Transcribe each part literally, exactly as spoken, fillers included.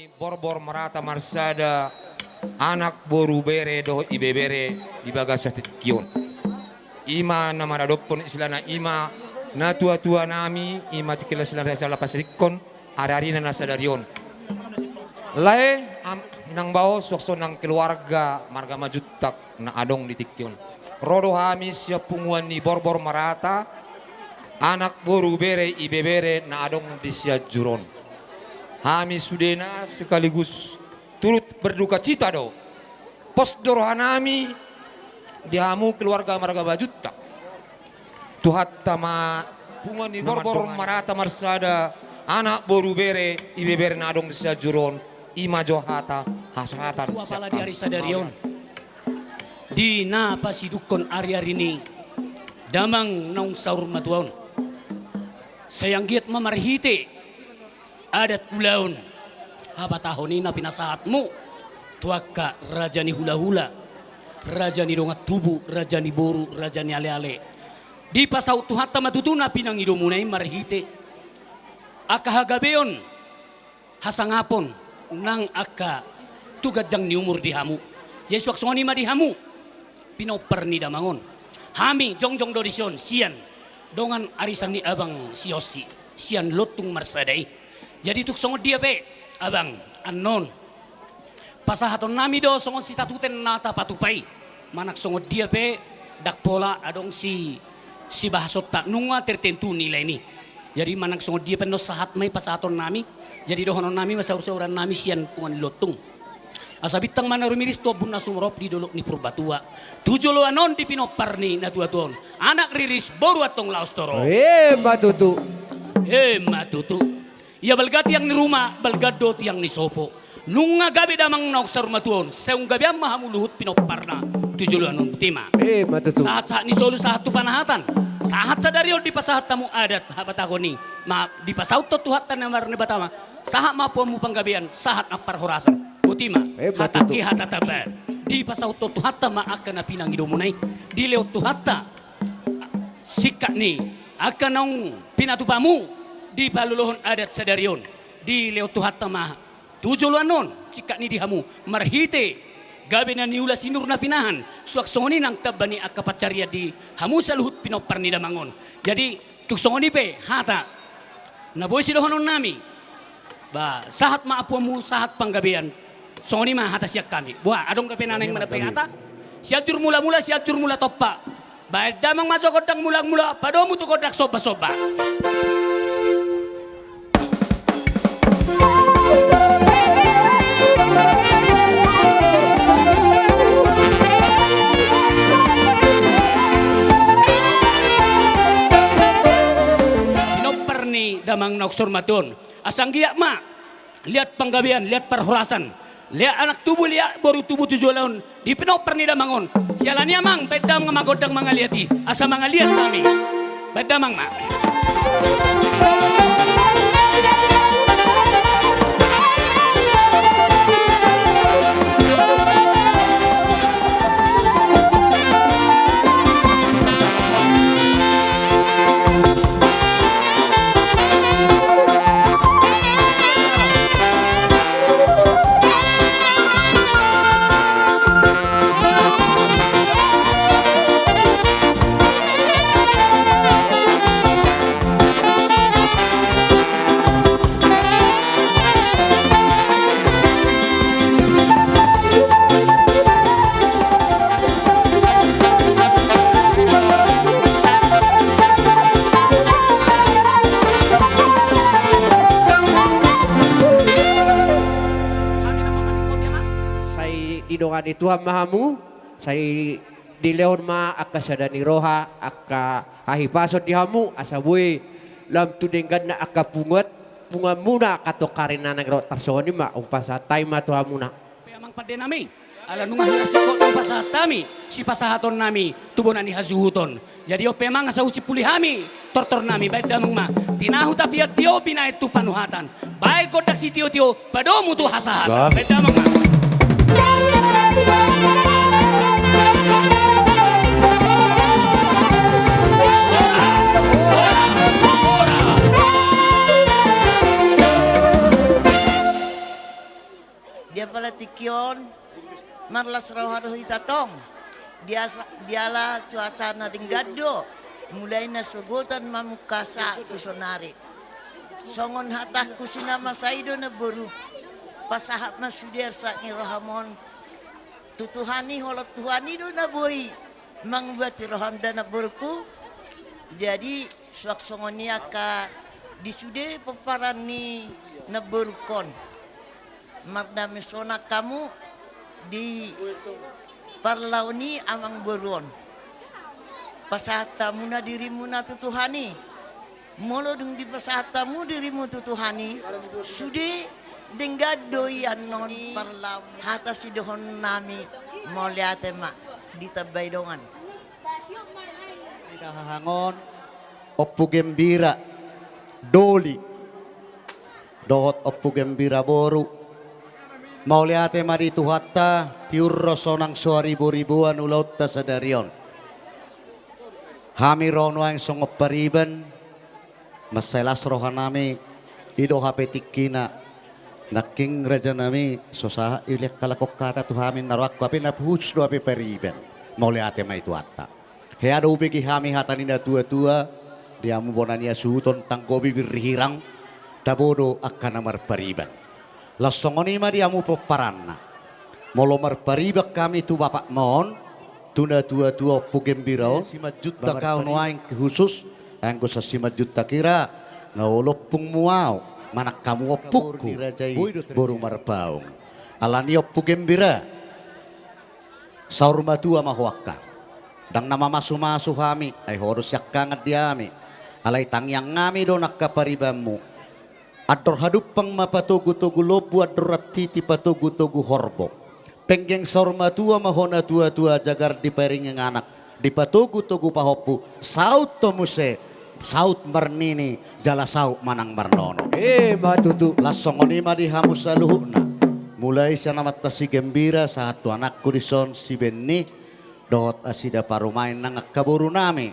Borbor marata marsada, anak boru bere dohot ibebere di bagasan tingki on. I ma na maradophon istilahna, i ma natuatua nami, i ma tingki on istilahna, istilahna pasidingkon, ari-arina na sadari on. Lae, am-, inang bao, suang songon nang keluarga marga Manjuntak na adong di tingki on. Ro do hami sian punguan ni Borbor Marata, anak boru bere ibebere na adong di Sianjur on. Hami sudena sekaligus turut berduka cita do. Pos do roha nami di hamu keluarga marga Manjuntak. Tuhanta ma punguan ni Borbor Marata marsada, anak boru bere ibebere na adong di Sianjur on, i ma jo hata hasahatan. Tua pala di ari sadari on. Di na pasidungkon ari-ari ni damang naung saur matua on. Sai anggiat ma marhite adat ulaon, habatahon i na pinasahatmu tu angka raja ni hulahula, raja ni dongan tubu, raja ni boru, raja ni aleale. Dipasaut Tuhanta ma tutu na pinangidomuna i marhite angka hagabeon, hasangapon, nang angka tu ganjang ni umur di hamu. Jadi suang songon i ma di hamu pinompar ni damang on. Hami jongjong do dison sian dongan arisan ni abang si Yossi, sian Lontung marsada i. Jadi tung songon dia pe, abang, annon pasahaton nami do songon sitatuten na tapatupa i. Manang songon dia pe, ndang pola adong si, sibahasonta, nunga tertentu nilai ni. Jadi manang songon dia pe annon sahat ma i pasahaton nami. Jadi dohonon nami ma saur-sauran nami sian punguan ni Lontung. Asa bintang ma na rumiris tu ombun na sumorop di dolok ni Purbatua. Tu joloan on di pinompar ni natuatua on. Anak riris boru antong laos torop. Emma tutu. Emma tutu. Ia balga tiang ni ruma, balga do tiang ni sopo. Nunga gabe damang naung saur matua on, sai umgabean ma hamu luhut pinomparna tu joloan on, botima. Emma tutu. Sahat-sahat ni solu, sahat tu panahatan. Sahat sadari on dipasahat hamu adat habatahon i. Ma dipasauthon Tuhanta na marnebata ma. Sahat ma apuanmu panggabean, sahat nang parhorasan. Botima. Emma tutu. Hata ke hata taban. Dipasauthon Tuhanta ma angka na pinangidomuna i. Dilehon Tuhanta singkat ni angka naung pinatupamu di palolohon adat sadari on. Dilehon Tuhanta ma tu joloan on singkat ni di hamu marhite gabe na niula sinur na pinahan, suang songon i nang tamba ni angka pansarian di hamu saluhut pinompar ni damang on. Jadi tung songon i pe hata na boi sidohonon nami. Ba, sahat ma apuanmu, sahat panggabean. Songon i ma hata sian hami. Boha, adong dope na naeng mandapot hata? Sianjur Mula-mula, Sianjur Mula Tompa. Baen damang ma jo gondang mula-mula, padomu tu gondang somba-somba. Pinompar ni damang naung saur matua on. Asa anggiat ma liat panggabean, liat parhorasan, liat anak tubu, liat boru tubu tu joloan on di pinompar ni damang on. Siala ni i amang, baen damang ma gondang mangaliat i, asa mangaliat hami. Baen damang ma. Sai didongani Tuhan ma hamu, sai dilehon ma angka sada ni roha, angka hahipason di hamu, asa boi lam tu dengganna angka punguan, punguanmuna, angka tongka ari na naeng ro. Tarsongon i ma, hupasahat hami ma tu hamuna. Pe amang pande nami, ala nunga hira singkop do hupasahat hami sipasahaton nami tu bona ni hasuhuton. Jadi on pe amang, asa husimpuli hami tortor nami, baen damang ma. Tinahu tapian tio, binahen tu panuhatan. Baen gondang sitio-tio, padomu tu hasahatan. Baen damang ma. Dia pala tingki on, marlas roha do hita tong. Dia sa-, diala cuaca na denggan do, mulai na sogot an mamungka sahat tu sonari. Songon hatangku si na masa i do namboru, pasahat ma sude arsak ni roham on tu Tuhan i, holan Tuhan i do na boi mangubati roham da namboruku. Jadi suang songon i angka di sude pomparan ni namborungkon. Mardame sonang hamu di parlaon i amangboru on. Pasahat hamuna dirimuna tu Tuhan i. Molo dung dipasahat hamu dirimu tu Tuhan i, sude denggan do i annon parlaon. Hata sidohonon nami, mauliate ma, ditambai dongan. Ida hahangon, Ompu Gembira Doli dohot Ompu Gembira boru. Mauliate ma di Tuhanta, tiur ro sonang so haribo-riboan ulaonta sadari on. Hami ro nuaeng songon pariban, mansai las rohanami, i do hape tingkina. Nangkin rajanami, so sahat i lean halak on hata tu hami na rohangku, hape na hushus do hape pariban. Mauliate ma i Tuhanta. Hea do hubege hami hata ni na tua-tua, di hamu bona ni hasuhuton, tanggomi birri hirang, tabo do angka na marpariban. Laos songon i ma di hamu pomparanna. Molo marpariban hami tu bapakmon, tu na tua-tua Ompu Gembira on, simanjuntak au nuaeng hushus, anggo sian simanjuntak hira, nga olo ompungmu au, manang hamu ompungku, boru Marpaung. Alani Ompu Gembira, saur matua ma ho angka. Ndang na mamasu-masu hami, ai ho do siangkangan di hami. Alai tangiang nami do nangkin paribanmu. Andor hadumpang ma patogu-togu lombu, andor rantiti patogu-togu horbo. Penggeng saur matua ma ho na tua-tua, jagar di paringi anak, dipatogu-togu pahompu, saut ho muse, saut marnini, jala saut manang marnono. Emma tutu. Laos songon i ma di hamu saluhutna. Mulai sian amanta si Gembira, sahat tu anakku dison si Benni, dohot nasida parumaen nang angka boru nami.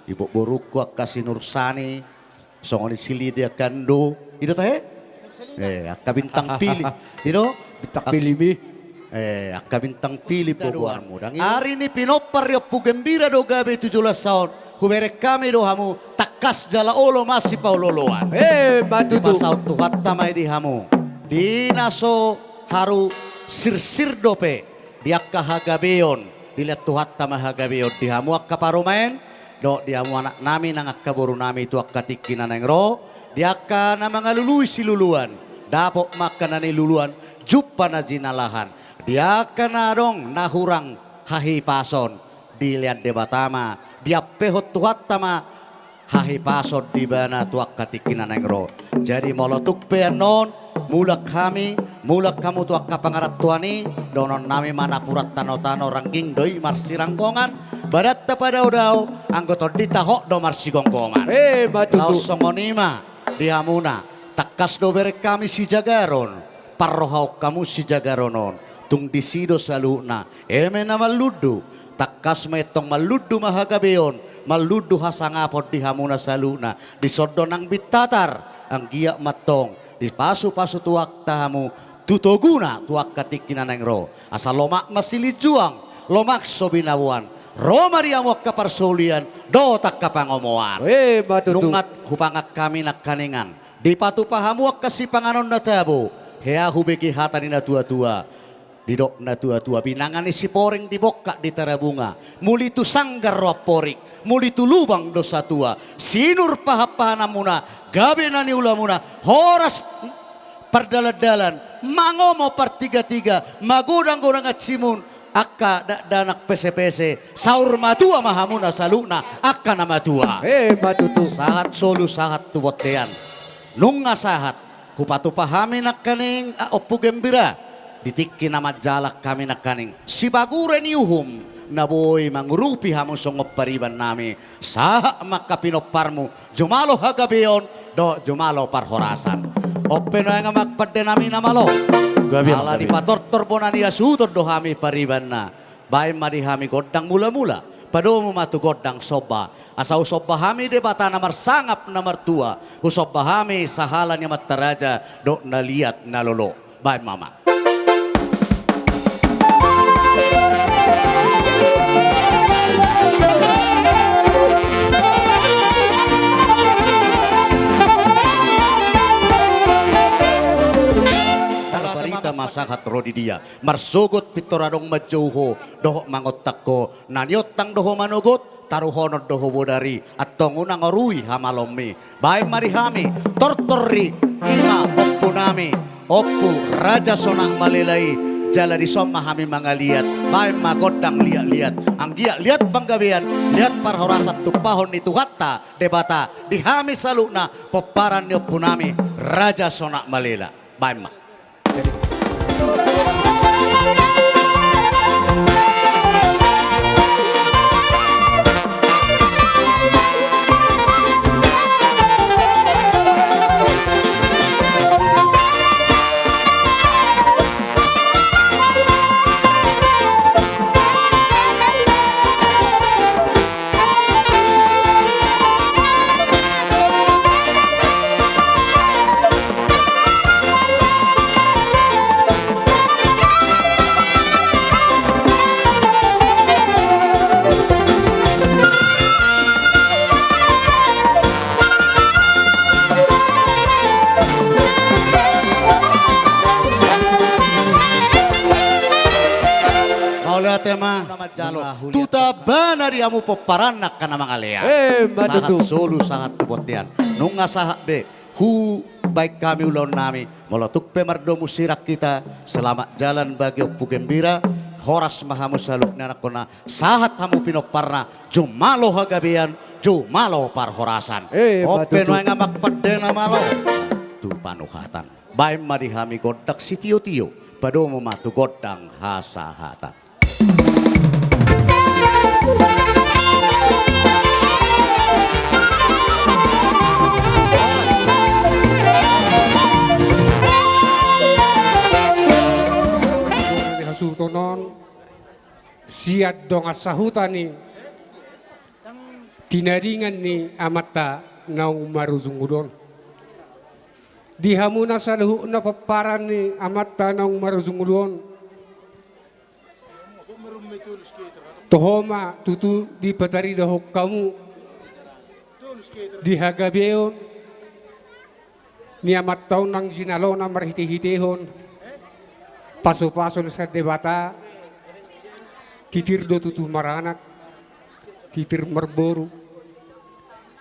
Di bo-, borungku angka si Nursani, songon i si Lidia Kandu. I do tahe? Eh, angka bintang pilih. I do? Bintang pilih mi. Eh, angka bintang pilih pogoanmu. Ndang i do? Ari ni pinompar ni Ompu Gembira do gabe tu joloan on. Hubereng hami do hamu tangkas jala olo ma sipaolo-oloan. Emma tutu. Dipasaut Tuhanta ma i di hamu. Di na so haru sirsir dope. Di angka hagabeon, dilean Tuhanta ma hagabeon di hamu angka parumaen, dohot di hamu anak nami nang angka boru nami tu angka tingki na naeng ro, di angka na mangalului siluluan, dapot ma angka na niluluan, jumpa na jinalahan, di angka na adong na hurang hahipason, dilean Debata ma, diampehon Tuhanta ma, hahipason di ibana tu angka tingki na naeng ro. Jadi molo tung pe annon, mulak hami, mulak hamu tu angka pangarantoan i, dohonon nami ma napuran tano-tano rangging do i marsiranggongan, badanta padao-dao, anggo tondinta hot do marsigomgoman. Emma tutu. Laos songon i ma, di hamuna, tangkas do bereng hami sijagaron, parrohaon hamu sijagaron on, tung disi do saluhutna, eme na mallundu, tangkas ma i antong mallundu ma hagabeon, mallundu hasangapon di hamuna saluhutna, dison do nang bintatar, anggiat ma antong, dipasu-pasu Tuhanta hamu, tu toguna tu angka tingki na naeng ro, asa lomak ma silinjuang, lomak so binaboan, ro ma di hamu angka parsaulian, dohot angka pangomoan. Emma tutu. Nunga hupangan hami nangkiningan, dipatupa hamu angka sipanganon na tabo, hea hubege hata ni na tua-tua. Didok na tua-tua, binanga ni Siporing dibongkak di Tarabunga. Muli tu sanggar do amporik, muli tu lubang do satua. Sinur pahan-pahananmuna, gabe na niulamuna, horas pardalan-dalan, mangomo partiga-tiga, magodang-godang ansimun, angka dakdanak pese-pese, saur matua ma hamuna saluhutna, angka na matua. Emma tutu. Sahat solu, sahat tu bontean. Nunga sahat, hupatupa hami nangkining, a, Ompu Gembira, di tingki na manjalang hami nangkining, sibagure ni uhum, na boi mangurupi hamu songon pariban nami, sahat ma angka pinomparmu, jumalo hagabeon, dohot jumalo parhorasan. On pe nuaeng amang pande nami na malo. Gabe, ala gabe. Dipatortor bona ni hasuhuton do hami paribanna. Baen ma di hami gondang mula-mula, padomu ma tu gondang somba. Asa husomba hami Debata na marsangap na martua, husomba hami sahala ni amanta raja, dohot na liat na lolo. Baen ma, amang. ma sahat ro di dia. Marsogot pintor adong manjou ho dohot mangontang ho, na niontang do ho manogot, taruhonon do ho bodari, antong unang orui hamalommi. Baen ma di hami tortor i, i ma ompunami, Ompu Raja Sonak Malela i, jala dison ma hami mangaliat. Baen ma gondang liatliat, anggiat liat panggabean, liat parhorasan tumpahon ni Tuhanta Debata di hami saluhutna pomparan ni ompunami Raja Sonak Malela. Baen ma. Mauliate ma. Tuta bana di hamu pomparanna angka na mangalean. Eh, ma tutu. Sahat solu, sahat tu bontean. Nunga sahat be hubaen hami ulaonnami. Molo tung pe mardomu sirang hita, selamat jalan bagi Ompu Gembira. Horas ma hamu saluhutna anakkonna, sahat hamu pinomparna, jumalo hagabean, jumalo parhorasan. Eh, ma tutu. Ope nuaeng amang pande na malo tu panuhatan. Baen ma di hami gondang sitiotio, padomu ma tu gondang hasahatan. Hasuhuton on sian dongan sahuta ni tinadingan ni amanta naung marujung ulu on. Di hamu na saluhutna pomparan ni amanta naung marujung ulu on, toho ma tutu dipataridahon hamu di hagabeon ni amanta on nang jinalona marhitehitehon pasupasu na sian Debata. Titir do tutu maranak, titir marboru,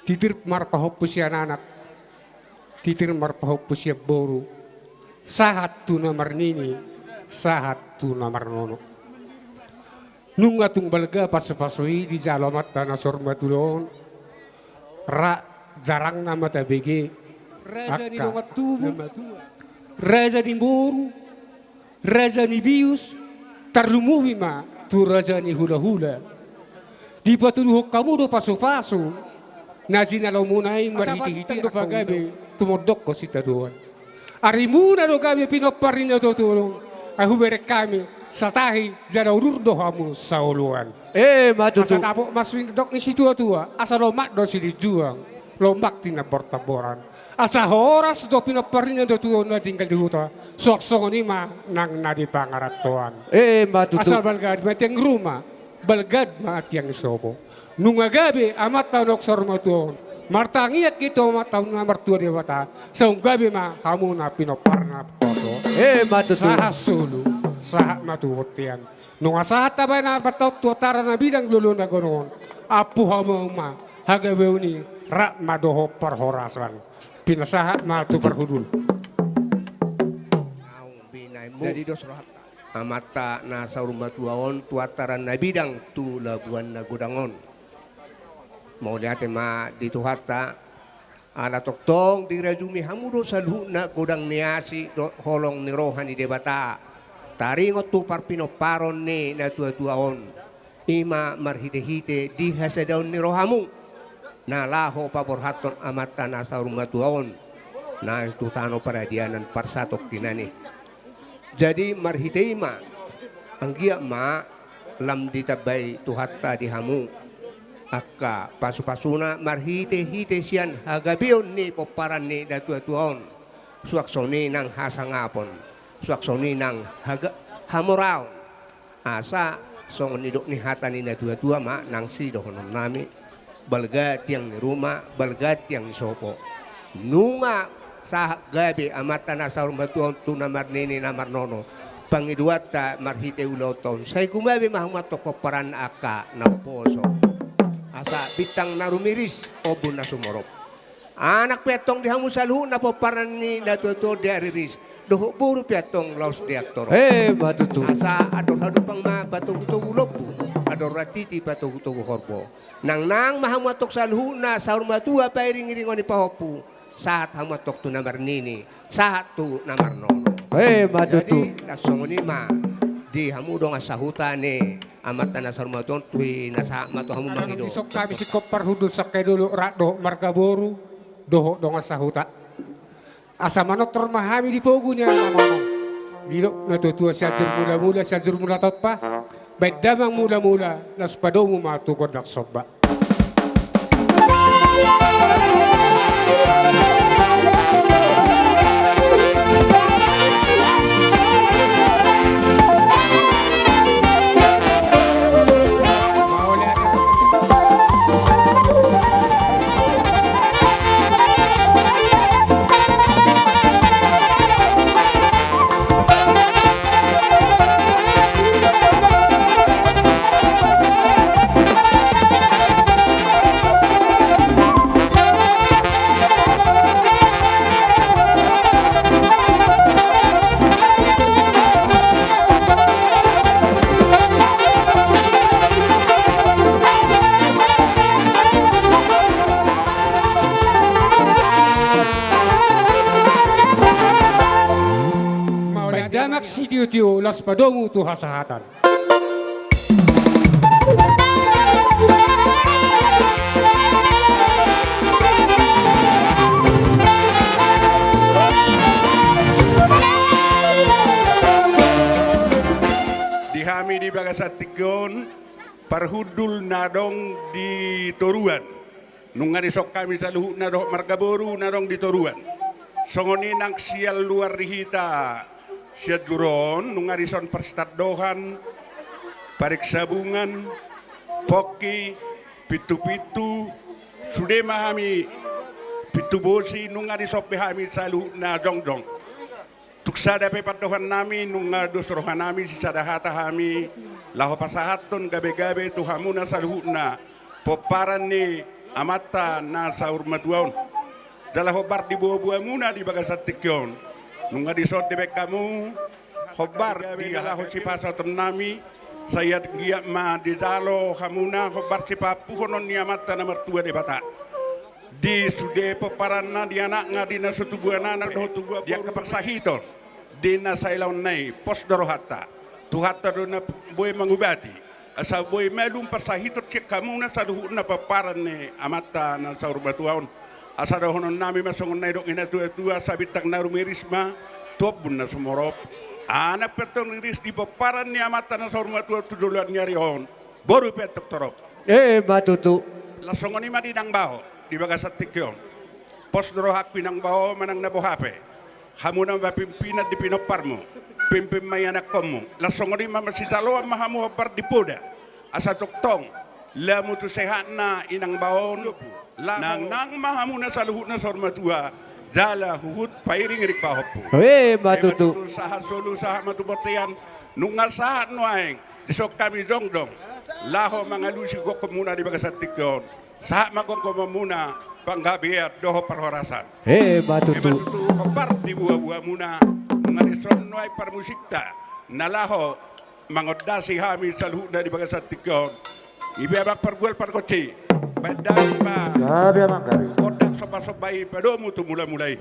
titir marpahompu sian anak, titir marpahompu sian boru, sahat tu na marnini, sahat tu na marnono. Nunga tung balga pasupasu i dijalo amanta na saur matua on, ra jarang nama tabege. Raja ni angka dongan tubu, na matua, raja ni boru, raja ni bius, tarlumobi ma tu raja ni hulahula. Dipatuduhon hamu do pasupasu na jinalomuna i marhitehite angka ulaon, asa do pagabe tumondokkon sitadoan. Arimuna do gabe pinompar ni natuatua on, ai hubereng hami satahi jala udur do hamu saoloan. Eh, ma tutu. Asa dapot ma sindok ni situatua, asa lomak do silinjuang, lomak tinambor-tamboran. Asa horas do pinompar ni natuatua on na tinggal di huta, suang songon i ma nang na di pangarantoan. Eh, ma tutu. Asa balga ma tiang ni ruma, balga ma tiang ni sopo. Nunga gabe amanta naung saur matua on martangiang hita tu amanta na martua Debata, sai gabe ma hamu na pinomparna poso. Eh, ma tutu. Sahat solu, sahat ma tu bontean. Nunga sahat tabaen amanta on tu antara na bidang lolo na godang on, ampu hamu ma hagabeon i, rap ma dohot parhorasan. Pinasahat ma tu parhundul. Naung binaenmu. Jadi dos rohanta amanta na saur matua on tu antara na bidang tu labuan na godang on. Mauliate ma di Tuhanta, ala tongtong dirajumi hamu do saluhutna godang ni asi dohot holong ni roha ni Debata, taringot tu parpinomparon ni natuatua on. I ma marhitehite di hasadaon ni rohamu na laho paborhathon amanta na saur matua on na tu tano paradianan parsatongkinan i. Jadi marhite i ma, anggiat ma lam ditambai Tuhanta di hamu angka pasupasuna marhitehite sian hagabeon ni pomparan ni natuatua on, suang songon i nang hasangapon, suang songon i nang haga-, hamoraon. Asa songon nidok ni hata ni natuatua ma nang sidohononnami, balga tiang ni ruma, balga tiang ni sopo. Nunga Sahat gabe amanta na saur matua on tu na marnini na marnono. Pangidoanta marhite ulaonta on. Sai gumabe ma hamu antong pomparan angka na umposo. Asa bintang na rumiris, ombun na sumorop. Anak pe antong di hamu saluhutna pomparan ni na tuatua on di ari ris. Dohot boru pe antong laos di atorop. Emma tutu. Asa andor hadumpang ma patogutogu lombu. Andor hatiti patogutogu horbo. Nangnang ma hamu antong saluhutna saur matua pairingiringoni pahompu. Sahat hamu antong tu na marnini, sahat tu na marnono. Emma tutu. Jadi, na songon i ma di hamu dongan sahuta ni amanta na saur matua on, tu i na sahat ma tu hamu mangido. Dison hami singkop parhundul sangkadolok rap dohot marga boru dohot dongan sahuta. Asa manortor ma hami di pogu ni anak on. Didok na tuatua, Sianjur Mulamula, Sianjur Mula Tompa. Baen damang mulamula, laos padomu ma tu gondang somba. Baen damang sitiotio, laos padomu tu hasahatan. Di hami di bagasan tingki on, parhundul na adong di toruan. Nunga dison hami saluhutna dohot marga boru na adong di toruan. Songon i nang sian luar di hita Sianjur on, nunga dison parsitandohan, pariksabungan, pongki, pintupintu, sude ma hami pintu bosi, nunga dison pe hami saluhutna jongjong. Tung sada pe pandohan nami, nunga dos roha nami, sisada hata hami laho pasahathon gabegabe tu hamuna saluhutna pomparan ni amanta na saur matua on. Jala hombar di boaboamuna di bagasan tingki on. Nunga dison dibaen hamu hombar di laho sipasahaton nami, sai anggiat ma dijalo hamuna hombar sipaampuhonon ni Amanta na martua Debata. Di sude pomparanna, di anakna, di na so tubuan anak dohot tubuan boru, di angka parsahiton, di na sailaonna i, pos do rohanta. Tuhanta do na boi mangubati, asa boi malum parsahiton sian hamuna saluhutna pomparan ni Amanta na saur matua on. Asa dohonon nami ma songon na nidok ni na tuatua, asa bintang na rumiris ma tu ombun na sumorop. Anak pe antong riris di pomparan ni Amanta na saur matua on tu joloan ni ari on. Boru pe antong torop. Emma tutu. Laos songon i ma di inang bao di bagasan tingki on. Pos do rohangku inang bao manang na boha pe. Hamu nama pimpinan di pinomparmu, pimpin ma ianakkonmu. Laos songon i ma masijaloan ma hamu hombar di poda. Asa tongtong lamu tu sehatna inang bao on. Nangnang ma hamuna saluhutna saur matua jala huhut pairingiring pahompu. Emma tutu. Emma tutu, sahat solu sahat ma tu bontean. Nunga sahat nuaeng dison hami jongjong laho mangalusi gokmuna di bagasan tingki on. Sahat ma gokmuna panggabean dohot parhorasan. Emma tutu. Emma tutu, hombar di boaboamuna. Nunga dison nuaeng parmusikta na laho mangondasi hami saluhutna di bagasan tingki on. Ipe amang pargual pargonsi, baen damang ma. Gabe amang, gabe. Gondang sombasomba i padomu tu mulamula i.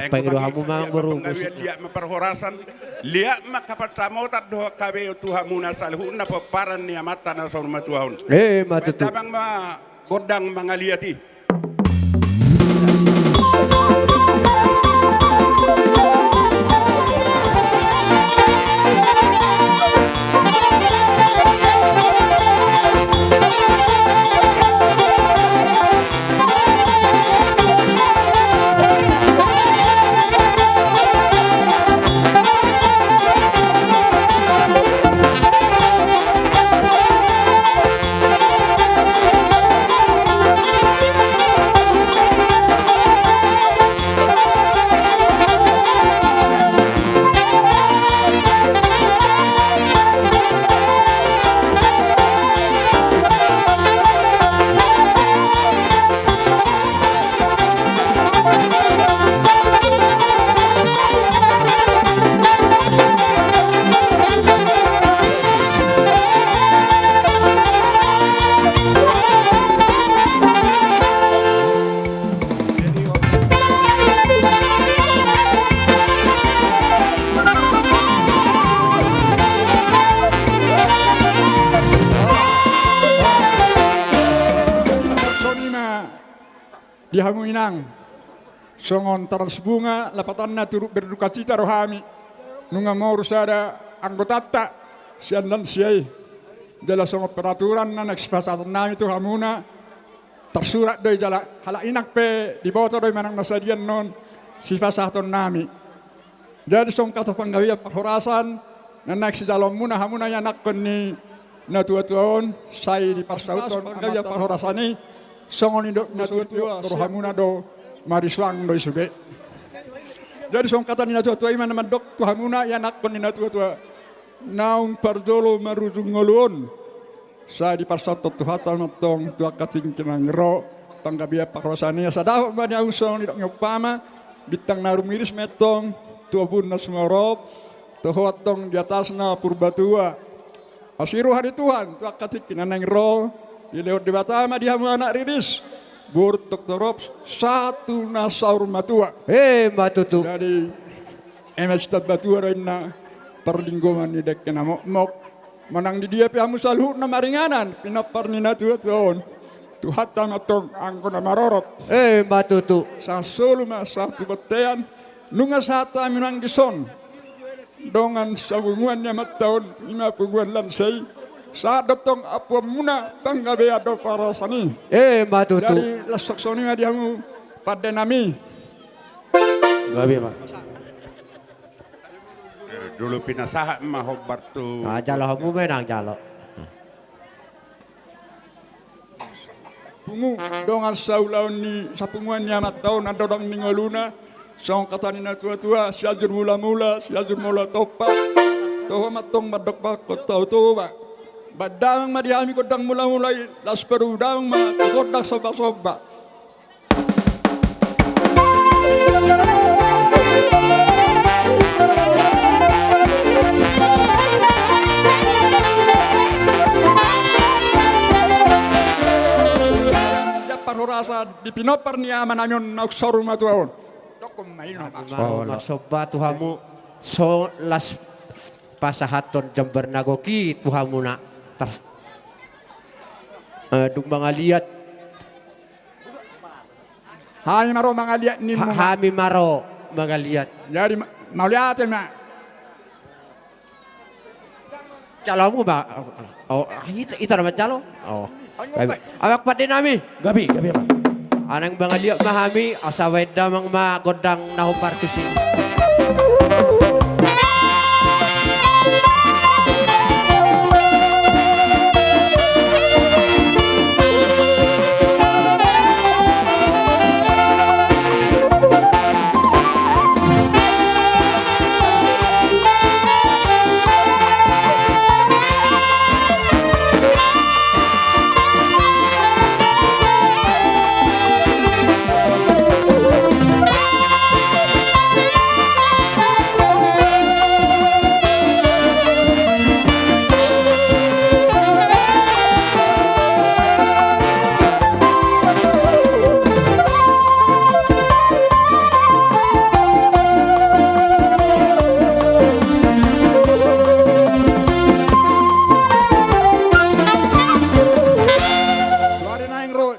Pangido hamu ma boru. Liat ma parhorasan, liat ma angka pansamotan dohot habeon tu hamuna saluhutna pomparan ni Amanta na saur matua on. Emma tutu. Baen damang ma gondang mangaliat i. Di hamu inang, songon tarasbunga lapatanna turut berdukacita do hami, nunga moru sada anggotanta sian lansia i. Jala songon peraturan na naeng sipasahatonnami tu hamuna, tarsurat do i jala halak inang pe diboto do i manang na sadia annon sipasahatonnami. Jadi songon hata panggabean parhorasan na naeng sijaloonmuna hamuna ianakhon ni natuatua on, sai diparsaut panggabean parhorasan i songon nidok ni natuatua, ro hamuna do marisuang do i sude. Jadi songon hata ni natuatua i ma na mandok tu hamuna ianakhon ni natuatua naung parjolo marujung ngolu on, sai diparsaut Tuhanta ma antong tu angka tingki na naeng ro panggabean parhorasan i. Asa dapot ma di hamu songon nidok ni umpama, bintang na rumiris ma antong tu ombun na sumorop, toho antong di atasna Purbatua. Asi roha ni Tuhan tu angka tingki na naeng ro, dilehon Debata ma di hamu anak riris, boru antong torop, sahat tu na saur matua. Emma tutu. Jadi, eme sitambatua do inna parlinggoman ni dengke na mokmok. Manang di dia pe hamu saluhutna maringanan pinompar ni natuatua on, Tuhanta ma antong anggo na marorot. Emma tutu. Sahat solu ma sahat tu bontean. Nunga sahat hami nang dison dongan sapunguan ni amanta on, i ma punguan lansia i. Sahat do antong ampuanmuna panggabean dohot parhorasan i. Emma tutu. Jadi las songon i ma di hamu pandenami. Gabe ma. Eh, dulu pinasahat ma hombar tu. Ah, jalo hamu ma inang jalo. Pungu, dongan saulaon ni sapunguan ni amanta on, andorang ni ngoluna, songon hata ni natuatua, Sianjur Mulamula, Sianjur Mula Tompa, toho ma antong mandok pangkon tau Toba. Bahen damang ma di hami gondang mulamula i, laos padomu damang ma tu gondang sombasomba. Parhorasan di pinompar ni amanami on naung saur matua on. Dokkon ma i na. Marsomba tu hamu, so las pasahathon jambar na gok i tu hamuna. Tar-, eh, dung mangaliat. Hami ma ro mangaliat ninmu. Ha-, hami ma ro mangaliat. Jadi ma-, mauliate ma. Jalo hamu ma. Oh, hita, hita na manjalo. Oh. Amang pandenami. Gabe, gabe ma. Naeng mangaliat ma hami, asa bahen damang ma gondang na hombar tusi.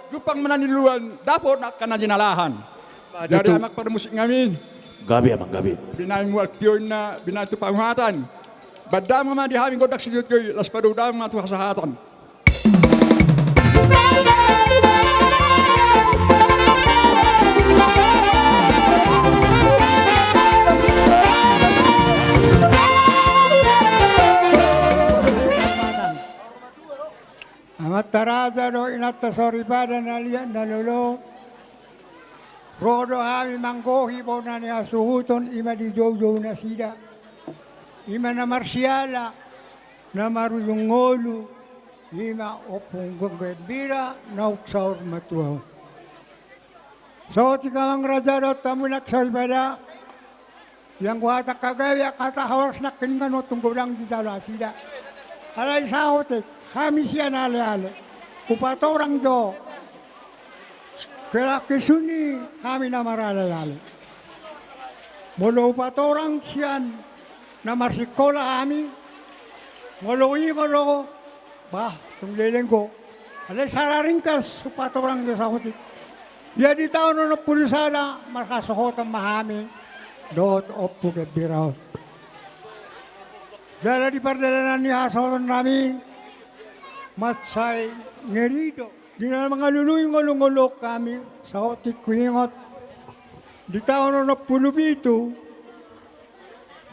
Jumpang ma na niluluan, dapot angka na jinalahan. Jadi amang parmusik nami. Gabe amang, gabe. Binahen mual tio inna, binahen tu panguhatan. Bahen damang ma di hami gondang sitiotio i, laos padomu damang ma tu hasahatan. Amanta raja dohot inanta soripada na liat na lolo. Ro do hami manggohi bona ni hasuhuton i ma di joujou nasida. I ma na marsiala, na marujung ngolu, i ma Ompung Gembira naung saur matua on. Saotik amang raja dohot hamu inanta soripada. Ianggo hata hagabean, hata horas nangkin, nunga tung godang dijalo nasida. Alai saotik hami sian aleale hupatorang jo. Kelak i suni hami na maraleale. Molo hupatorang sian na marsikola hami, molo ingot do, bah, tung leleng do. Alai sala ringkas hupatorang jo saotik. Ia di taon onom pulu sada marhasohotan ma hami dohot Ompu Gembira on. Jala di pardalanan ni hasohotan nami mansai ngeri do. Di na mangalului ngolungolu hami, saotik huingot di taon onom pulu pitu,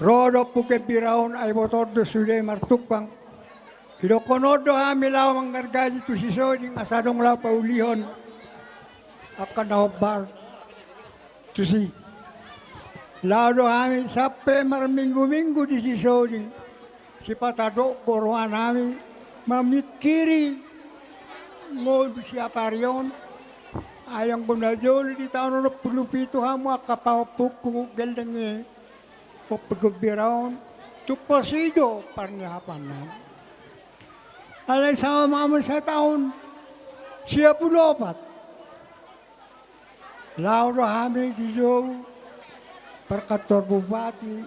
ro do Ompu Gembira on, ai botoon do sude martungkang. Didokkon on do hami laho mangargaji tu si Soding asa adong laho paulihon angka na hombar tusi. Laho do hami sampe marminggu-minggu di si Soding. Sipata dok do roha nami mamingkiri ngolu siapari on. Ai anggo na jolo di taon onom pulu pitu hamu angka pahompungku, gellengi Ompu Gembira on, tung pos i do parniahapan nami. Alai sama ma hamu sataon sia pulu opat. Laho do hami di jou, parkantor bupati,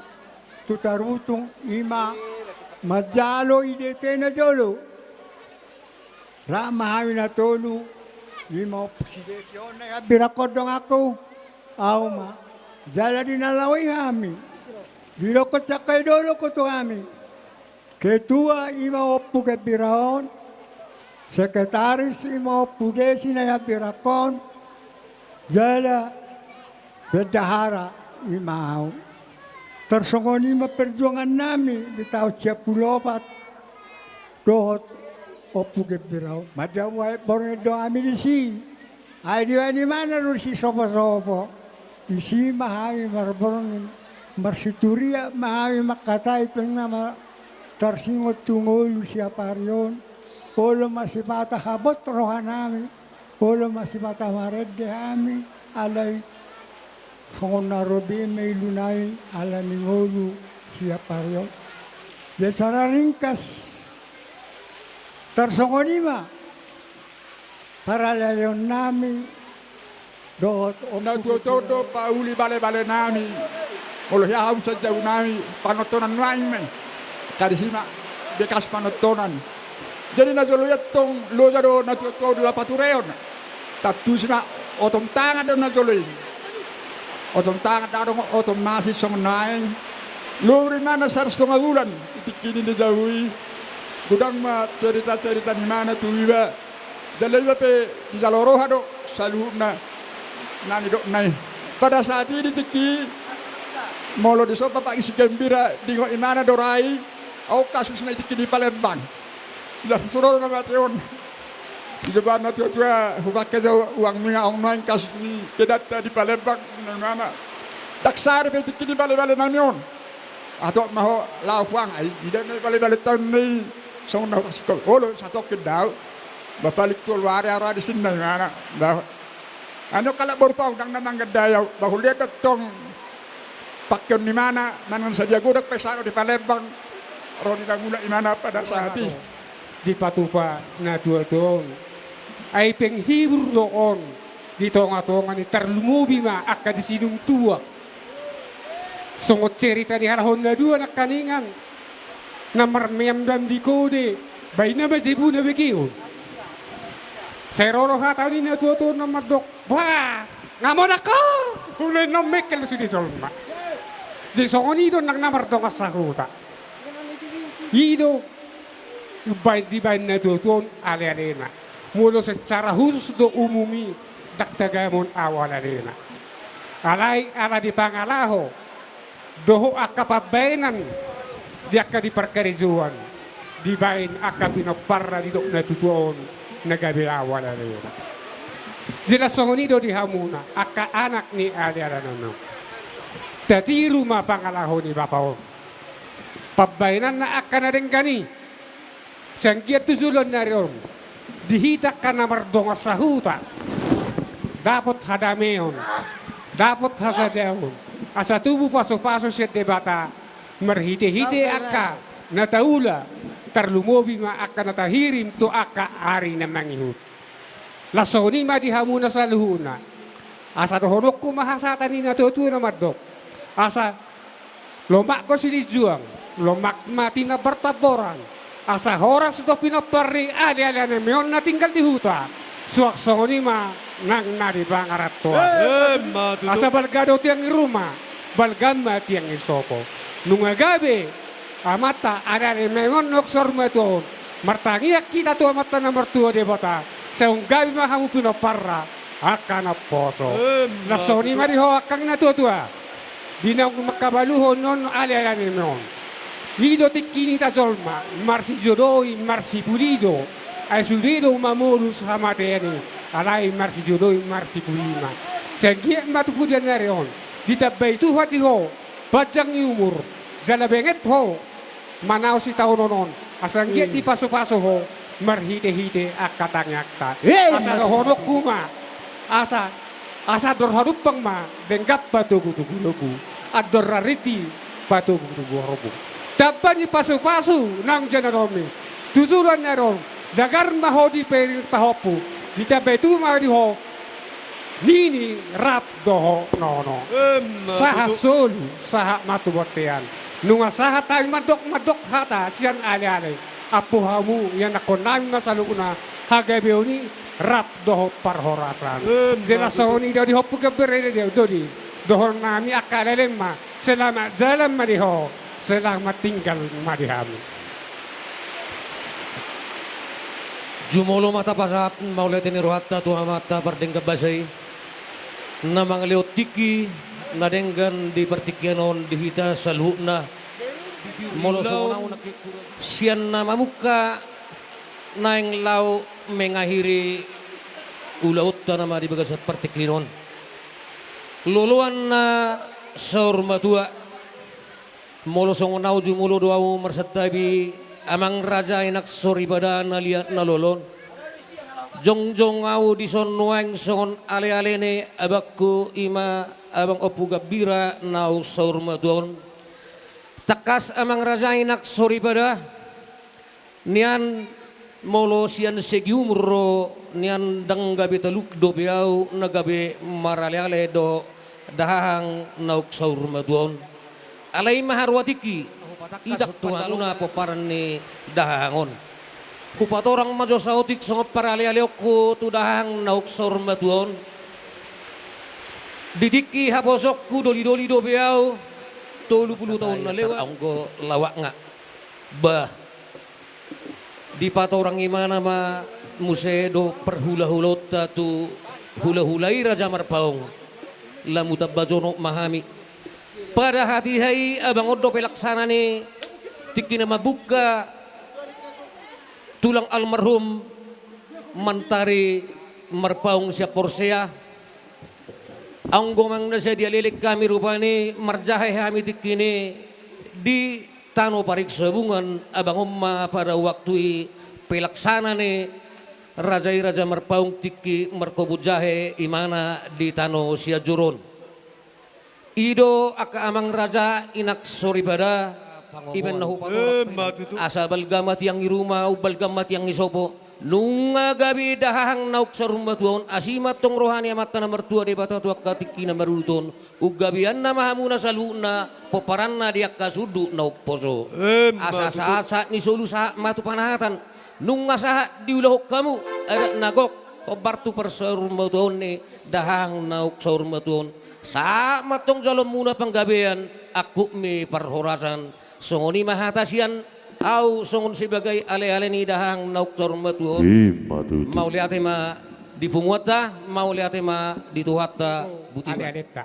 tu Tarutung, i ma manjalo I D T na jolo. Rap ma hami na tolu, i ma Ompu si Desi on na iambiranghon donganku, au ma. Jala di na laho i hami, didokkon sian angka i dolok do tu hami. Ketua i ma Ompu Gembira on, sekretaris i ma Ompu Desi na iambiranghon, jala bendahara i ma au. Tarsongon i ma perjuangan nami di taon sia pulu opat dohot Ompu Gembira on. Manjamuaet borngin do hami disi. Ai dibaen imana do sisoposopo. Disi ma hami marborngin, marsituriat ma hami mangkatai, tung na ma tarsingot tu ngolu siapari on. Olo ma sipata habot roha nami, olo ma sipata marende hami, alai songon na ro be ma iluna i ala ni ngolu siapari on. Jadi secara ringkas, tarsongon i ma paralealeon nami dohot Ompu Gembira on. Na tuatua do pauli balebale nami. Molo hea hamu sian jabu nami, panontonan nuaeng ma i. Tadi si ma bekas panontonan. Jadi na jolo i antong loja do na tuatua on laho patureon. Tantu si ma otom tangan do na jolo i. Otom tangan, ndang adong otom masi songon nuaeng. Lori ma na saratus tonga bulan di tingki ni jabu i. Godang ma cerita-cerita ni imana tu iba. Jala iba pe dijalo roha do saluhutna na nidokna i. Pada saat i di tingki i, molo dison Bapak si Gembira diingot imana do ra i, adong kasusna di tingki ni Palembang. Jala suro do na mate on. Dijou na tuatua, hupangke jo uangmi, adong nuaeng kasus ni kedanta di Palembang, ninna imana. Ndang sada pe di tingki ni balebale nami on. Antong ma ho laho puang, ai ido ma i balebale taon na i. Songon na hupasingkop, olo satongkin do au. Ba paling tolu ari au ra disi, ninna imana. Ba, anu, halak boru Paong ndang na manggandai au. Ba hulehon do antong pangkeon ni imana, manang sadia godang pe sada di Palembang. Ro di na mulak imana pada saat i. Dipatupa na tuatua on. Ai penghibur do on di tongatonga ni, tarlumobi ma angka di sinumtuak. Songon cerita ni halak on na dua nangkaningan, na marmeammeam di kode, baen na ma jabuna begeon. Sai ro do hata ni na tuatua on na mandok, bah, nga monang ho. Ulaon na mengkel sude jolma. Jadi songon i do nang na mardongan sahuta. I do umbaen dibaen na tuatua on alealena. Molo secara khusus do umum i, ndang tagamon au alealena. Alai ala di pangalaho dohot angka pambaenan di angka di parkarejoan, dibaen angka pinomparna didok na tuatua on na gabe au alealena. Jelas songon i do di hamuna angka anak ni alealenami on. Tatiru ma pangalaho ni bapa on. Pambaenanna angka na denggan i, sai anggiat tu joloan ni ari on, di hita angka na mardongan sahuta, dapot hadameon, dapot hasadaon, asa tubu pasupasu sian Debata, marhitehite angka na taula, tarlumobi ma angka na tahirim tu angka ari na mangihut. Laos songon i ma di hamuna saluhutna. Asa dohononku ma hasahatan ni na tuatua na mandok, asa lomak do silinjuang, lomak ma tinambar tamboran, asa horas do pinompar ni alealenami on na tinggal di huta. Suang songon i ma nang na di pangarantoan. Emma tutu. Asa balga do tiang ni ruma, balga ma tiang ni sopo. Nunga gabe amanta, aleale ma on naung saur matua on, martangiang hita tu Amanta na martua Debata, sai gabe ma hamu pinomparna angka naposo. Emma tutu. Songon i ma di ho angka natuatua. Di naung mangkabaluhon on aleale ma on. I do tingki ni hita jolma, marsijodoi, marsipuli do. Ai sude do mamolus hamatean i, alai marsijodoi, marsipuli ma. Sai anggiat ma tu pudian ni ari on ditambai Tuhan di ho panjang ni umur, jala benget ho manaon sitaonon on, asa anggiat dipasupasu ho marhitehite angka tangiangta. Asa dohononku ma, asa, asa andor hadumpang ma denggan patogu-togu logu, andor rariti patogu-togu horbo. Tamba ni pasupasu naung jinalonmi tu joloan ni ari on, jagar ma ho di pe-, pahompu, ditambai Tuhan ma di ho nini rap dohot nono. Emma tutu. Sahat solu, sahat ma tu bontean. Nunga sahat hami mandok-mandok hata sian aleale, ampu hamu ianakhon nami ma saluhutna hagabeon i rap dohot parhorasan. Emma tutu. Jala songon i do di ho, Ompu Gambare, do di dohonon nami angka aleale ma. Selamat jalan ma di ho, selamat tinggal ma di hami. Jumolo ma tapasahat mauliate ni rohanta tu Amanta pardenggan basa i, na mangalehon tingki na denggan di partingkian on di hita saluhutna. Molo songon au nangkin, sian na mamungka naeng laho mengakhiri ulaonta nama di bagasan partingkian on. Loloan na saur matua, molo songon au jumolo do au marsantabi, amang raja, inang soripada na liat na lolo on. Jongjong au dison nuaeng songon aleale ni abangku, i ma Amang Ompu Gambira naung saur matua on. Tangkas amang raja, inang soripada, nian molo sian segi umur ro nian, ndang gabe taluk dope au na gabe maraleale dohot dahahang naung saur matua on. Alai i ma haroa tingki, idak tu hamuna pomparan ni dahahang on. Hupatorang ma jo saotik songon paralealeonku tu dahahang naung saur matua on. Di tingki haposongku dolidoli dope au, tolu pulu taon na lewat, anggo lawakna. Bah, dipatorang imana ma muse do parhulahulaonta tu hulahula i Raja Marpaung. Lam hutamba jonok ma hami. Pada hatiha i, abang, on do pelaksana ni tingki na mamungka tulang almarhum Mantari Marpaung Sianporsea. Anggo manang na sadia leleng hami rupani, marjahe hami tingki ni di tano Pariksabungan, abang, on ma pada waktu i pelaksana ni raja i Raja Marpaung tingki markobun jahe imana di tano Sianjur on. I do angka amang raja, inang soripada, i ma na hupatorang. Emma tutu. Asa balga ma tiang ni ruma, umbalga ma tiang ni sopo. Nunga gabe dahahang naung saur matua on, asi ma antong roha ni Amanta na martua Debata tu angka tingki na marudut on. Unggabeanna ma hamuna saluhutna pomparanna di angka sundut na umposo. Emma tutu. Asa sahat, sahat ni solu sahat ma tu panahatan. Nunga sahat diulahon hamu adat na gok hombar tu parsaur matuaon ni dahahang naung saur matua on. Sahat ma antong jaloonmuna panggabean, angkup ni parhorasan. Songon i ma hata sian au songon sebagai aleale ni dahahang naung saur matua on. Emma tutu. Mauliate ma di punguanta, mauliate ma di Tuhanta. Botima. Alealeta.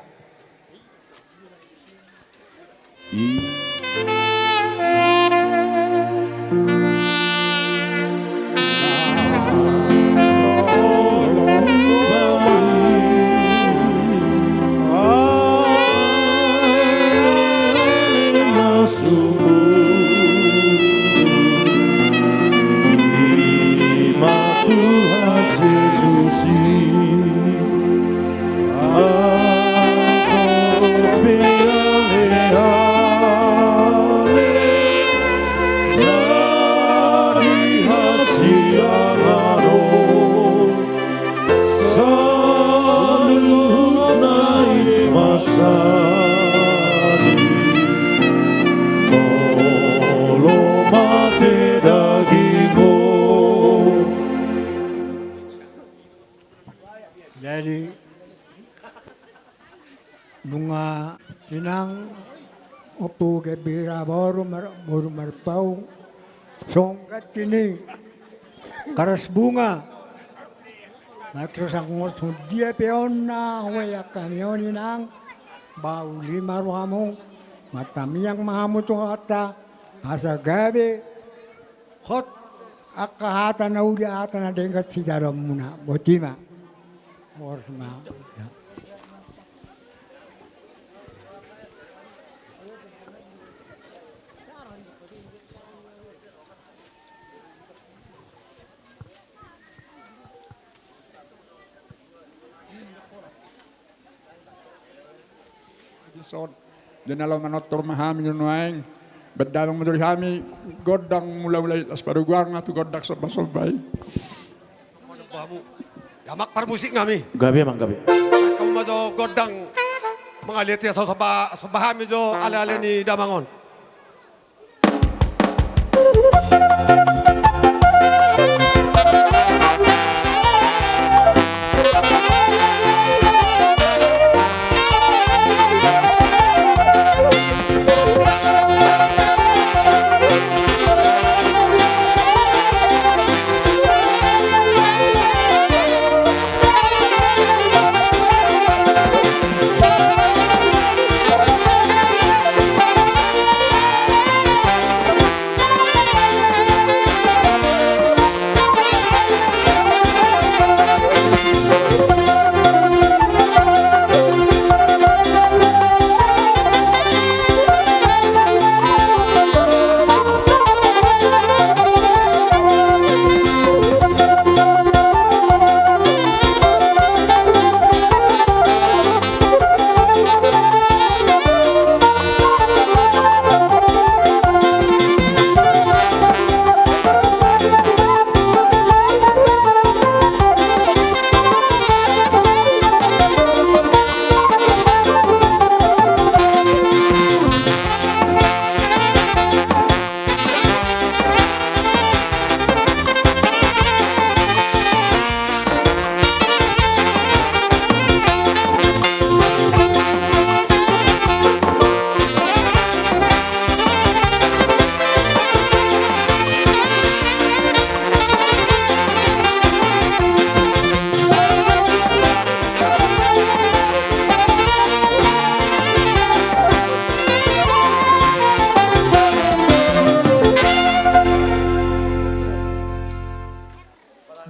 Ma, inang, Ompu Gembira boru Mar-, boru Marpaung, songon ganti ni Karasbunga. Nah, terus anggo songon dia pe on na hubaen hami on, inang, ba uli ma rohamu, martamiang ma hamu tu Tuhanta, asa gabe hot angka hata na uli, hata na denggan sijaloonmuna. Boti ma. Horas ma. Dison. Jadi na laho manortor ma hami nuaeng. Baen damang ma jo di hami gondang mula-mula i, laos padomuhon ma tu gondang somba-somba i. Damang parmusik nami. Gabe, amang, gabe. Hamu ma jo gondang mangaliat i, asa somba, somba hami jo ale-ale ni damang on.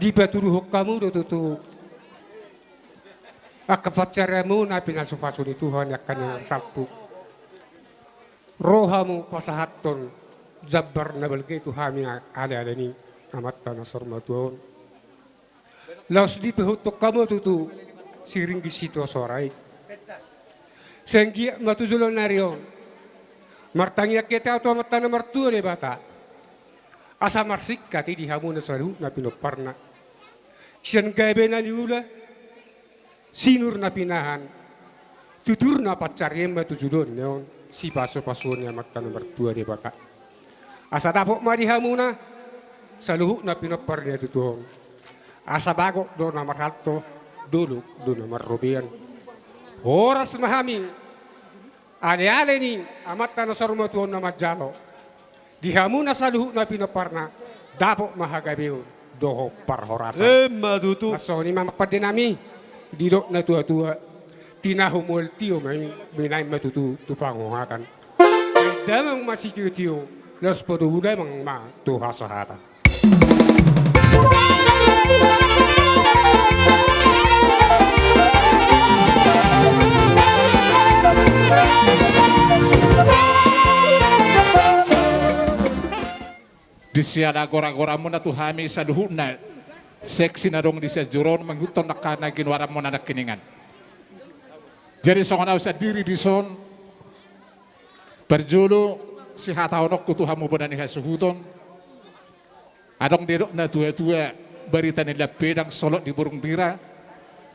Dipatuduhon hamu do tutu angka pansarianmuna pinasu-pasu ni Tuhan i angka na salpu. Ro hamu pasahathon jambar na balga i tu hami ale-ale ni Amanta na saur matua on. Laos dipaihutton hamu tutu siringgit sitio soara i. Sai anggiat ma tu joloan ni ari on martangiang hita tu Amanta na martua Debata, asa marsingkat i di hamuna saluhutna pinomparna. Sian gabe na niula, sinur na pinahan, tutur na pansarian ma tu joloan ni ari on, sipasu-pasuon ni Amanta na martua Debata. Asa dapot ma di hamuna saluhutna pinompar ni tutu on. Asa bagot do na marhalto, dolok do na marrobean. Horas ma hami ale-ale ni Amanta na saur matua on na manjalo. Di hamuna saluhutna pinomparna, dapot ma hagabeon dohot parhorasan. Emma tutu. Songon i ma amang pande nami, didok na tua-tua, tinahu mual tio ma i, binahen ma tutu tu panguhatan. Damang ma sitio-tio, laos padomu damang ma tu hasahatan. Di siala gora-goramuna tu hami saluhutna seksi na adong di sian joro on mangihuthon angka na ginoaranmuna nangkiningan. Jadi songon ahu sandiri dison, parjolo sihatahononku tu hamu bona ni hasuhuton. Adong didok na tua-tua, barita ni lampedang solot di burung bira,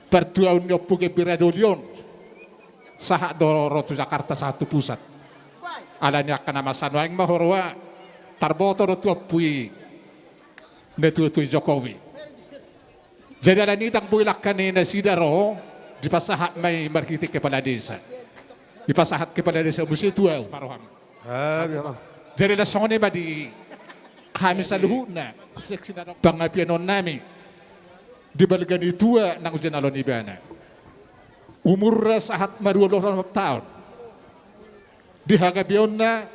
partuaon ni Ompu Gembira doli on, sahat do ro tu Jakarta, sahat tu pusat. Alani angka na masa nuaeng ma huroha, tarboto do tu ompu i na tua-tua i Jokowi. Jadi alani i ndang boi langka ni nasida ro, dipasahat ma i marhite kepala desa. Dipasahat kepala desa muse tu ahu. Jadi las songon i ma di hami saluhutna, pangapianon nami di balga ni tua nang jinalo ni ibana. Umurna sahat marualuohon taon. Di hagabeonna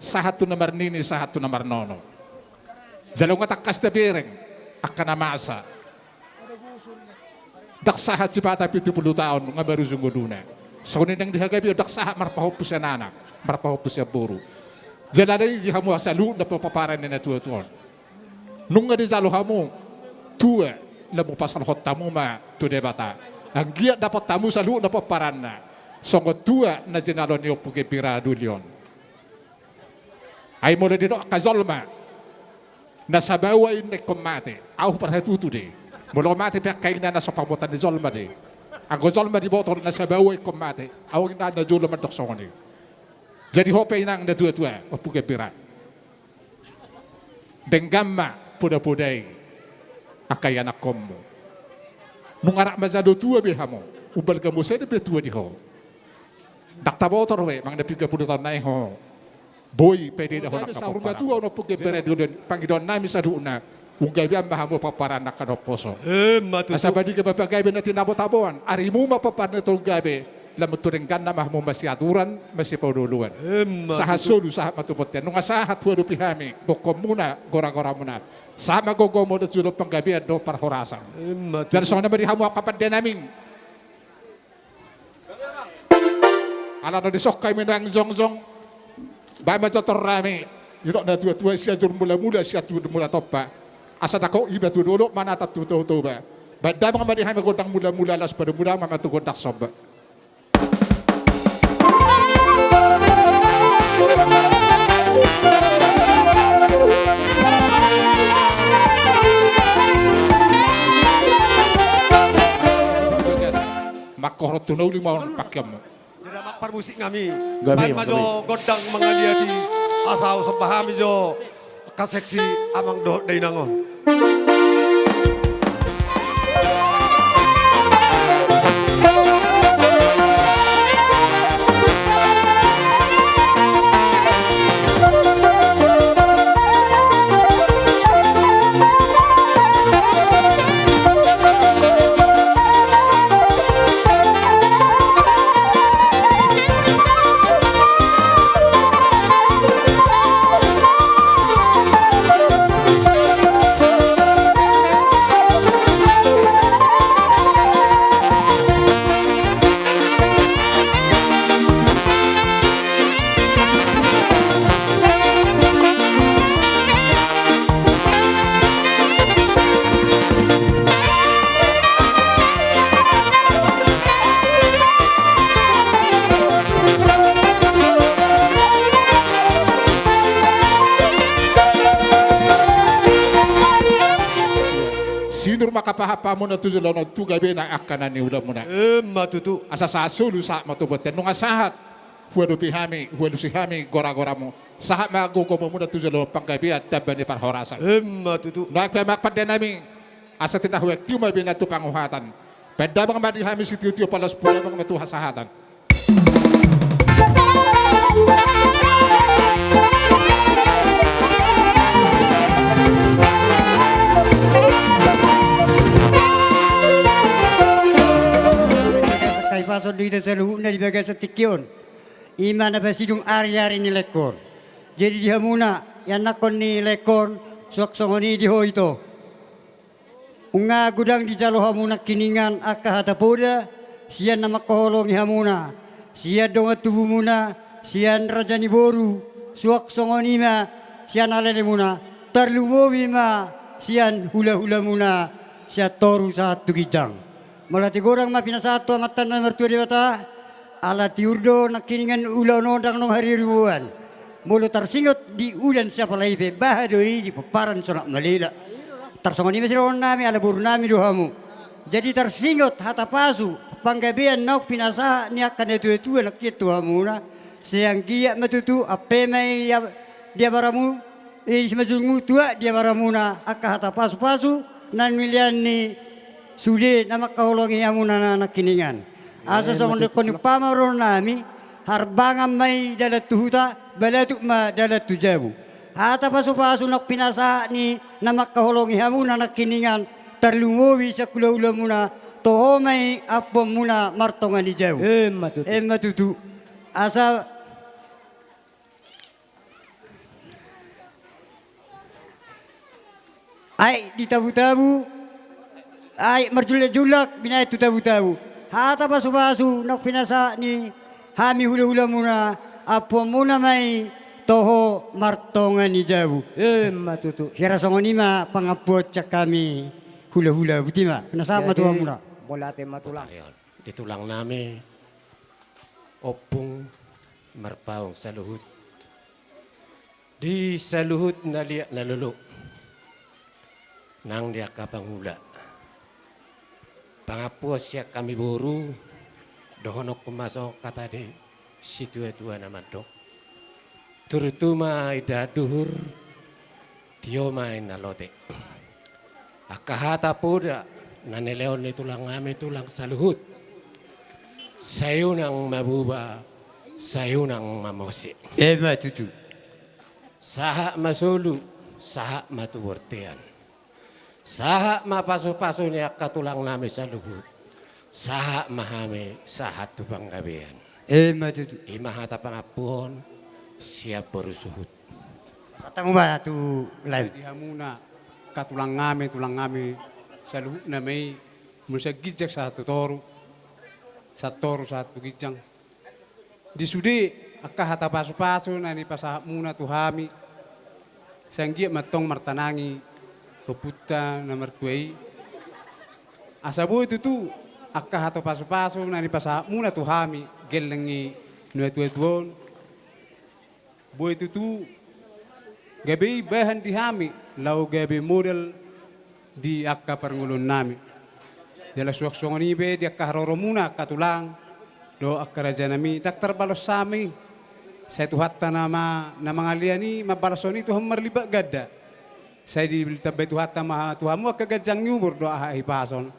sahat tu na marnini, sahat tu na marnono. Jala nunga tangkas tabereng angka na masa. Ndang sahat Sipata pitu pulu taon nunga marujung ngoluna. Songon i nang di hagabeon ndang sahat marpahompu sian anak, marpahompu sian boru. Jala di hamu saluhutna pomparan ni natuatua on. Nunga dijalo hamu tua laho pasahathon hamu ma tu Debata. Anggiat dapot hamu saluhutna pomparanna songon tua na jinalo ni Ompu Gembira doli on. Ai molo didok angka jolma na sabaoa inna ingkon mate, ahu parhatutu do i. Molo mate pe angka inna na so pamotan ni jolma do i. Anggo jolma diboto na sabaoa ingkon mate, ahu inna na jolo mandok songon i. Jadi ho pe inang natuatua, Ompu Gembira, denggan ma podapodai angka ianakkonmu. Nunga rap manjalo tua be hamu, umbalga muse do be tua di ho. Ndang taboto dope manang na piga pulu taon nai ho boi pede do ho nang saur matua on, Ompu Gembira doli on. Pangidoan nami saluhutna, unggabean ma hamu pomparan angka na umposo. Asa badiga ma pagabe na tinabo-taboan, arimu ma pomparan na tong gabe. Lam tu dengganna ma hamu masiaturan, masipaolooloan. Sahat solu sahat ma tu bontean. Nunga sahat huadopi hami gokhonmuna, goragoramuna. Sahat ma gogomuna tu jolo panggabean dohot parhorasan. Jala songon i ma di hamu angka pande nami. Ala na dison hami nang jongjong, baen ma jo torami. Didok natuatua, sian jur mulamula, sian jur mula tompa. Asa dang hot iba tu dolok, manatap tu Toba. Baen damang ma di hami gondang mulamula, laos padomu damang ma tu gondang somba. Mangkorhon tu na uli ma on pangkeonmu. Jadi amang parmusik nami, baen ma jo gondang mangaliati, asa husombahon hami jo angka seksi amang dohot dainang on. Sinur ma angka pahanpahanmuna tu joloan on, tu gabena angka na niulamuna. Emma tutu. Asa sahat solu sahat ma tu bontean, nunga sahat huadopi hami, hualusi hami goragoramu. Sahat ma gogomuna tu jolo panggabean tamba ni parhorasan. Emma tutu. Nang pe amang pande nami, asa tinahu aek tiu ma bena tu panguhatan. Pandamang ma di hami sitiotio, pala so pandamang ma tu hasahatan. Di bagasan tingki on. I ma na pasidung ariari ni laengkon. Jadi di hamuna ianakkon ni laengkon, suang songon i di ho ito. Nunga godang dijalo hamu nangkiningan angka hata poda sian na mangkaholongi hamuna, sian dongan tubumuna, sian raja ni boru, suang songon i ma sian alanimuna, tarlumobi ma sian hulahulamuna, sian toru sahat tu ginjang. Mauliate godang ma pinasahat tu Amanta na martua Debata. Ala tiur do nangkiningan ulaon on, ndang adong hariruan. Molo tarsingot di udan siapala i pe, baha do i di pomparan Sonak Malela. Tarsongon i ma sidohonon nami, ala boru nami do hamu. Jadi tarsingot hata pasu panggabean naung pinasahat ni angka natuatua nangkin tu hamuna, sai anggiat ma tutu ampe ma i di abaramu, i simanjujung tuak di abaramuna angka hata pasupasu na nilehon ni sude na mangkaholongi hamuna na nangkiningan. Asa songon didok ni umpama dohonon nami, Harbangan ma i dalan tu huta, balatuk ma dalan tu jabu. Hata pasupasu naung pinasahat ni na mangkaholongi hamuna nangkiningan, tarlumobi sian hulahulamuna, toho ma i ampuanmuna martonga ni jabu. Emma tutu. Emma tutu. Asa aek di tabutabu, aek marjullakjullak, binahen tu tabutabu. Hata pasupasu naung pinasahat ni hami hulahulamuna, ampuanmuna ma i toho martonga ni jabu. Emma tutu. Hira songon i ma pangampuon sian hami hulahula. Botima, pinasahat ma tu hamuna. Mauliate ma tulang. Di tulang nami, Ompung Marpaung saluhut, di saluhut na liat na lolo, nang di angka pangula. Pangampuon sian hami boru, dohononku ma songon hata ni situatua na mandok: Turtu ma indahan duhur, tio ma inna lote. Angka hata poda na nilehon ni tulang nami tulang saluhut: Sai unang ma buba, sai unang ma mose. Emma tutu. Sahat ma solu, sahat ma tu bortean. Sahat ma pasupasu ni angka tulang nami saluhut. Sahat ma hami, sahat tu panggabean. Emma tutu. I ma hata pangampuon sian boru suhut. Pasahat hamu ma tu lae. Di hamuna angka tulang nami, tulang nami saluhutna ma i, molo sian ginjang sahat tu toru, sian toru sahat tu ginjang. Di sude angka hata pasupasu na nipasahatmuna tu hami, sai anggiat ma antong martanangi ompunta na martua i. Asa boi tutu angka hata pasupasu na nipasahatmuna tu hami, gelleng ni natuatua on, boi tutu gabe i bahan di hami, laho gabe modal di angka parngoluon nami. Jala suang songon i pe di angka haroromuna angka tulang dohot angka raja nami, ndang tarbalos hami. Sai Tuhanta nama na mangalean i, mambalashon i tu hamu marlipat ganda. Sai ditambai Tuhanta ma tu hamu angka ganjang ni umur dohot hahipason.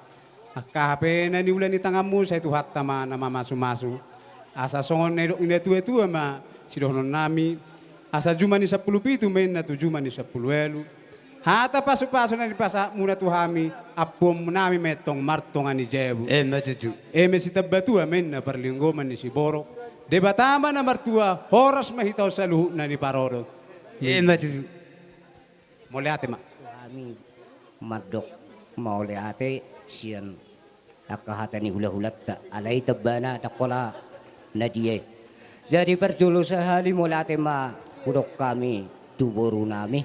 Angka aha pe na niula ni tanganmu, sai Tuhanta ma na mamasumasu. Asa songon na nidok ni natuatua ma sidohonon nami: Asa juma ni sampulu pitu ma inna tu juma ni sampulu ualu. Hata pasupasu na nipasahatmuna tu hami, ampuon nami ma i antong martonga ni jabu. Emma tutu. Eme sitambatua ma inna parlinggoman ni siborok. Debata ma na martua, horas ma hita on saluhutna ni parorot. Emma tutu. Mauliate ma. Hami mandok mauliate sian angka hata ni hulahulanta, alai tambana ndang pola na dia i. Jadi parjolo sahali mauliate ma hudok hami tu boru nami.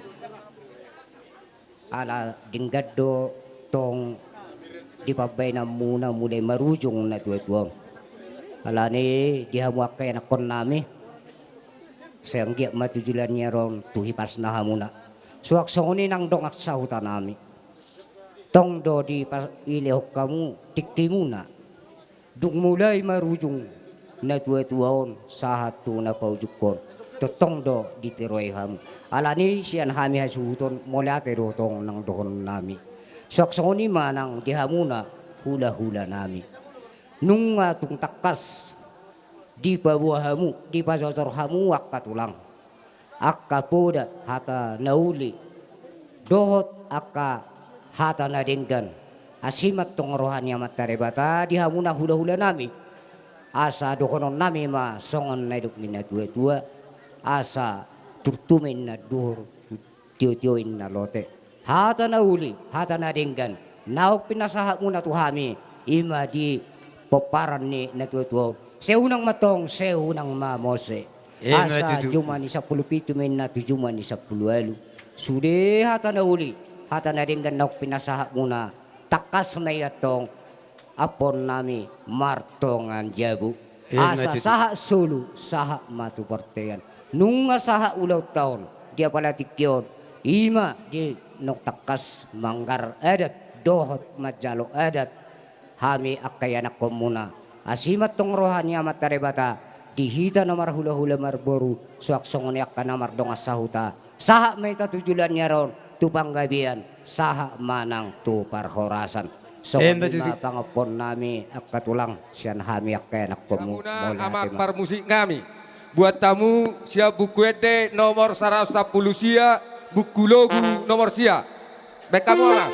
Ala denggan do tong di pambaenanmuna mulai marujung natuatua on. Alani di hamu angka ianakhon nami, sai anggiat ma tu joloan ni ari on tu hipasna hamuna. Suang songon i nang dongan sahuta nami. Tong do dipalehon hamu tingkimuna. Dung mulai marujung natuatua on sahat tu na paujungkon, tongtong do ditiroi hamu. Alani sian hami hasuhuton mauliate do tong nang dohonon nami. Suang songon i ma nang di hamuna hulahula nami. Nunga tung tangkas dipaboa hamu, dipajojor hamu angka tulang, angka poda, hata na uli dohot angka hata na denggan. Asi ma antong roha ni Amanta Debata di hamuna hulahula nami. Asa dohonon nami ma songon na nidok ni natuatua: Asa turtu ma inna duhur, tiotio inna lote. Hata na uli, hata na denggan naung pinasahatmuna tu hami, i ma di pomparan ni natuatua on: Sai unang ma antong, sai unang ma mose. Asa juma ni sampulu pitu ma inna tu juma ni sampulu ualu. Sude hata na uli, hata na denggan naung pinasahatmuna, tangkas ma i antong ampuon nami martonga ni jabu. Asa sahat solu, sahat ma tu bortean. Nunga sahat ulaonta on di apala tingki on, i ma di naung tangkas manggarar adat dohot manjalo adat hami angka ianakhonmuna. Asi ma antong roha ni Amanta Debata di hita na marhulahula marboru, suang songon i angka na mardongan sahuta. Sahat ma hita tu joloan ni ari on tu panggabean, sahat ma nang tu parhorasan. Songon i ma pangophon nami angka tulang sian hami angka ianakhonmu. Mauliate ma. Amang parmusik nami, buat hamu sian Buku Ende nomor saratus sampulu sia, buku logu nomor sia. Baen hamu, amang.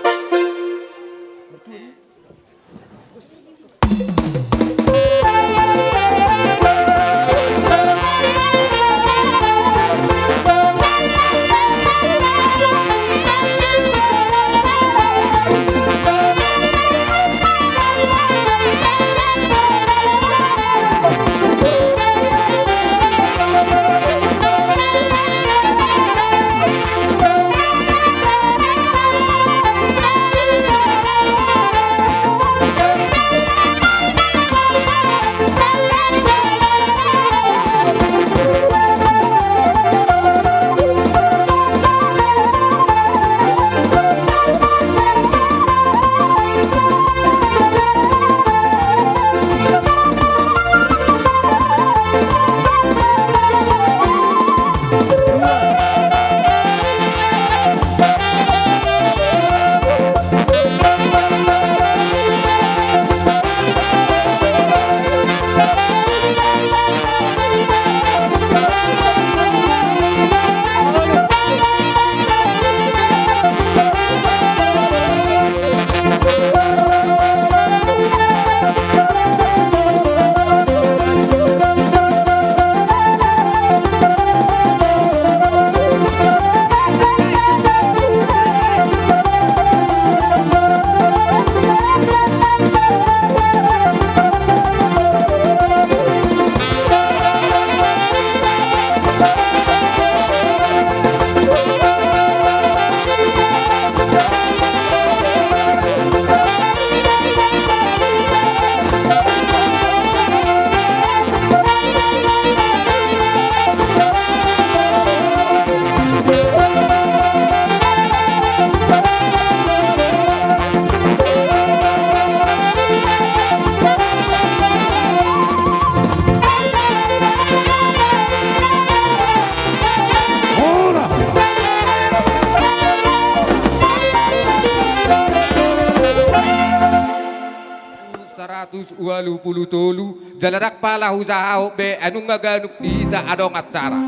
Saratus ualu pulu tolu, jala ndang pala hujahahon be, ai nunga ganup di hita adong acara.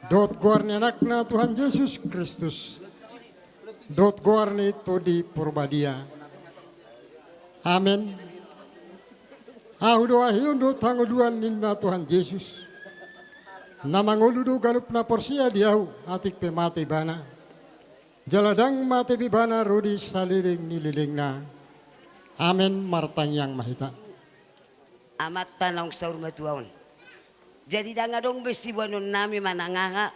Dohot goar ni Anakna Tuhan Jesus Kristus, dohot goar ni Tondi Porbadia. Amen. Ahu do haheion dohot hangoluan, ninna Tuhan Jesus. Na mangolu do ganup na porsea di Ahu, atik pe mate ibana, jala ndang mate be ibana ro di saleleng ni lelengna. Amen. Martangiang ma hita. Amanta naung saur matua on. Jadi ndang adong be siboanonnami manang aha,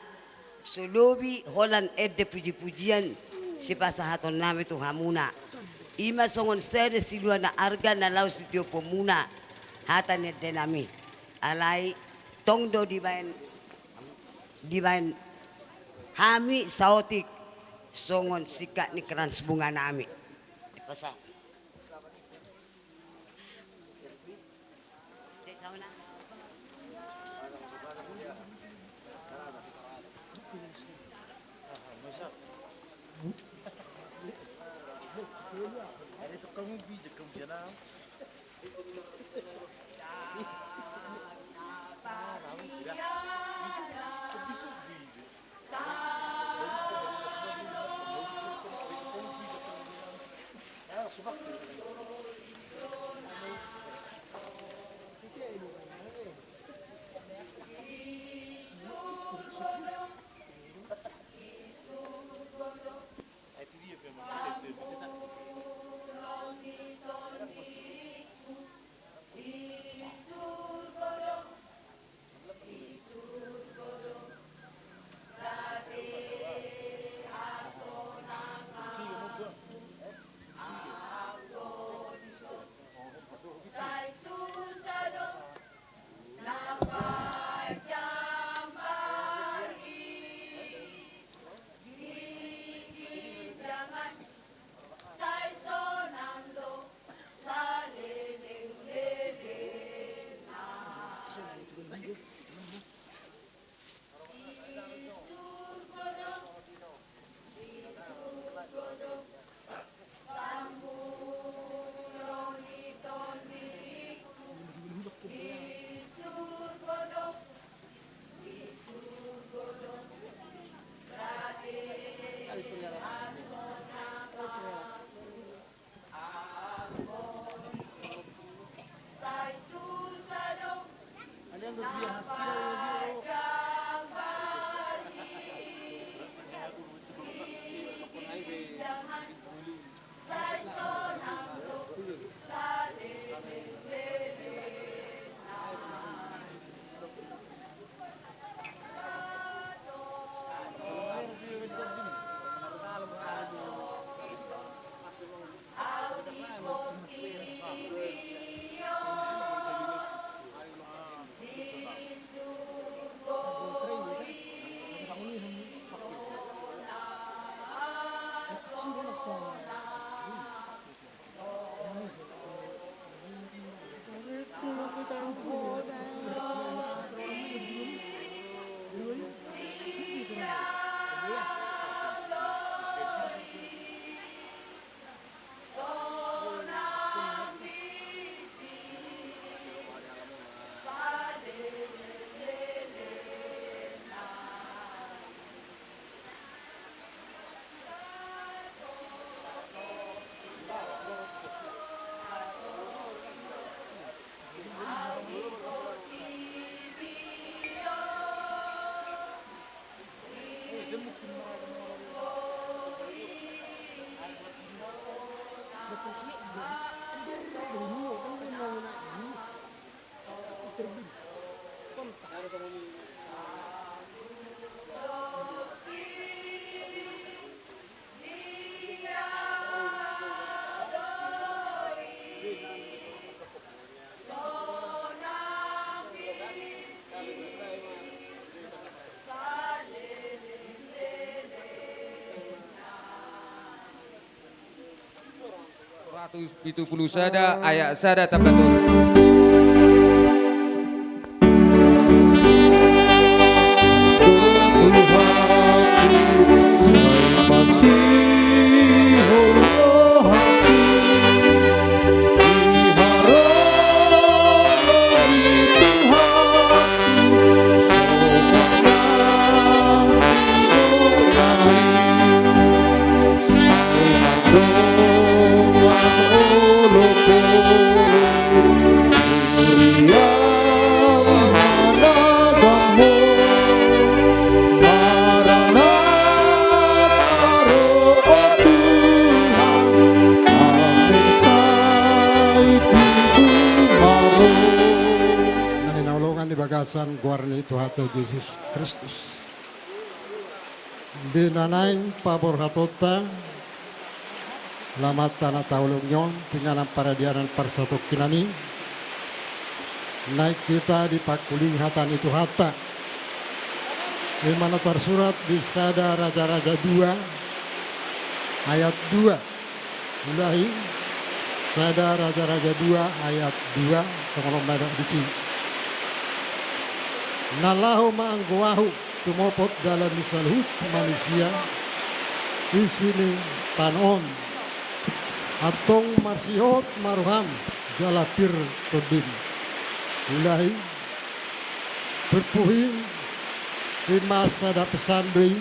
so lobi holan ende pujipujian sipasahatonnami tu hamuna. I ma songon sada silua na arga na laho sitiopon muna hata ni endenami. Alai tong do dibaen, dibaen hami saotik songon singkat ni krans bunganami. Dipasa. Seratus pitu puluh sada, ayat sada tamba tolu. Na hinaholongan di bagasan goar ni Tuhanta Jesus Kristus. Di na naeng paborhatonta, lamanta na taholongi on, tu inganan paradianan parsatongkinan i, naeng hita dipangkulingi hata ni Tuhanta. I ma na tarsurat di Sada Raja-raja dua ayat dua. Ulahi, Sada Raja-raja dua ayat dua, songon on ma didok disi. Na laho ma anggo ahu tumopot dalan ni saluhut manisia isi ni tano on. Antong marsihot ma roham jala pir tondim. Ulahi, turpuk i, i ma sada pesan do i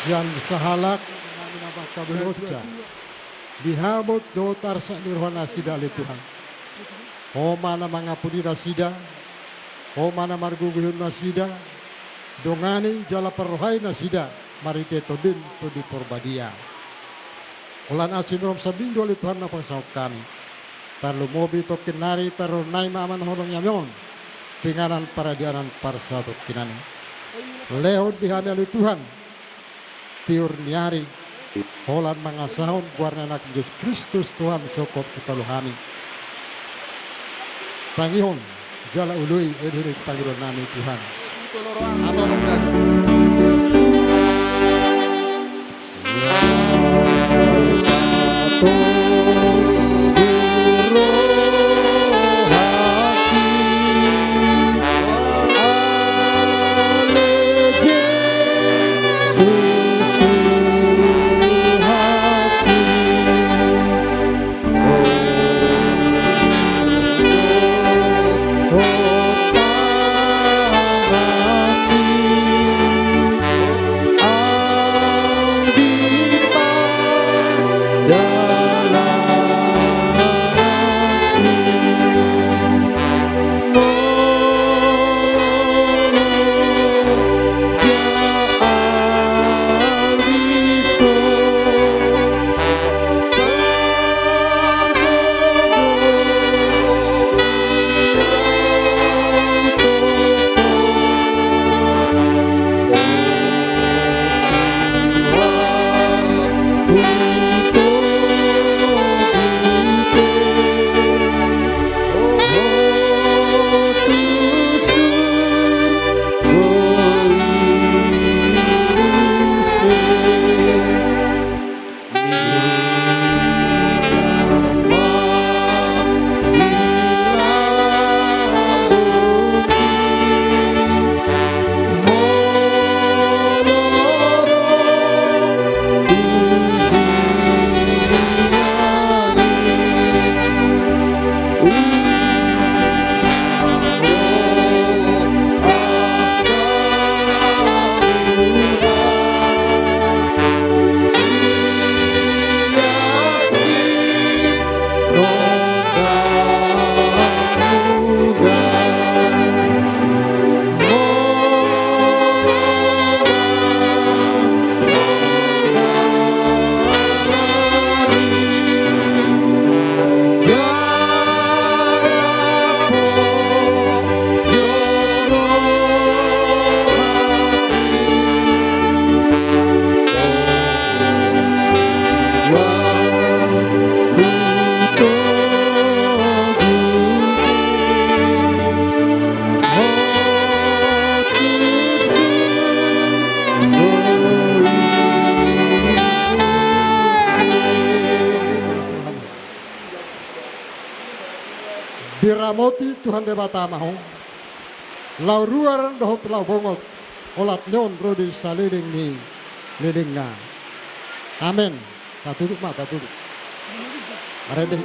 sian sahalak na mangkaholongi. Dihabot dohot arsak ni rohanasida ale Tuhan. Ho ma na mangampuni nasida, Ho ma na margogoihon nasida, dongani jala parrohai nasida marhite Tondim, Tondi Porbadia. Holan asi ni roham sambing do ale Tuhan na pasahat hami. Tarlumobi tongkin nari tarlumobi ma na hinaholongi hami on tu inganan paradianan parsatongkinan i. Lehon di hami ale Tuhan tiur ni ari, holan mangasahon goar ni Anakmu Jesus Kristus Tuhan, sokop sipalu hami. Tangihon jala oloi, i do pangidoan nami Tuhan. Amen. Diramoti Tuhan Debata ma ho, laho ruar dohot laho bongot, olat ni on ro di saleleng ni lelengna. Amen. Tatutup ma, tatutup. Marende.